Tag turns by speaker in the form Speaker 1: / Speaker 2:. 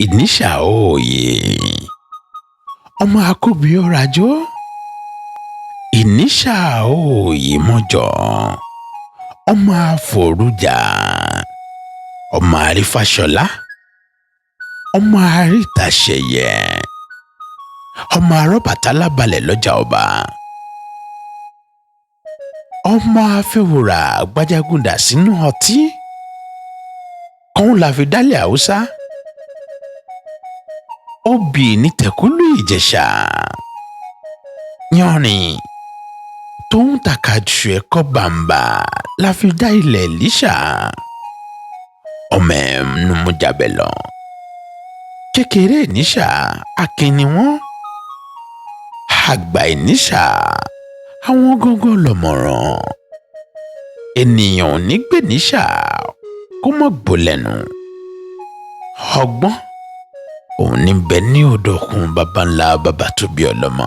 Speaker 1: Ìníṣà òòyè, ọmọ akóbi ọ̀ràjọ́. Ìníṣà òòyè mọ́jọ, ọmọ àforújà, ọmọ àrífàṣọlá, ọmọ àrítàṣeyẹ, ọmọ arọ́bàtálá balẹ̀ lọ́jà ọba, ọmọ afẹ́wòrà gbajagundà sínú ọtí kọ́hún la fi dálẹ̀ Haúsá. Obì ní tẹ̀kúlù Ìjẹ̀ṣà, yanrìn tó ń tàkàjù ẹ̀kọ́ bàǹbà la fi dá ilẹ̀ Ìlíṣà. Ọmọ ẹnu mú jabẹ̀ lọ. Kékeré Ìníṣà, akin ni wọ́n. Àgbà Ìníṣà, àwọn gángan lọ̀mọ̀ràn. Ènìyàn ò ní gbè níṣà kó mọ̀ gbó lẹ́nu. Ọgbọ́n òun ní bẹ ní òdòkun baba ńlá baba tó bí ọlọ́mọ.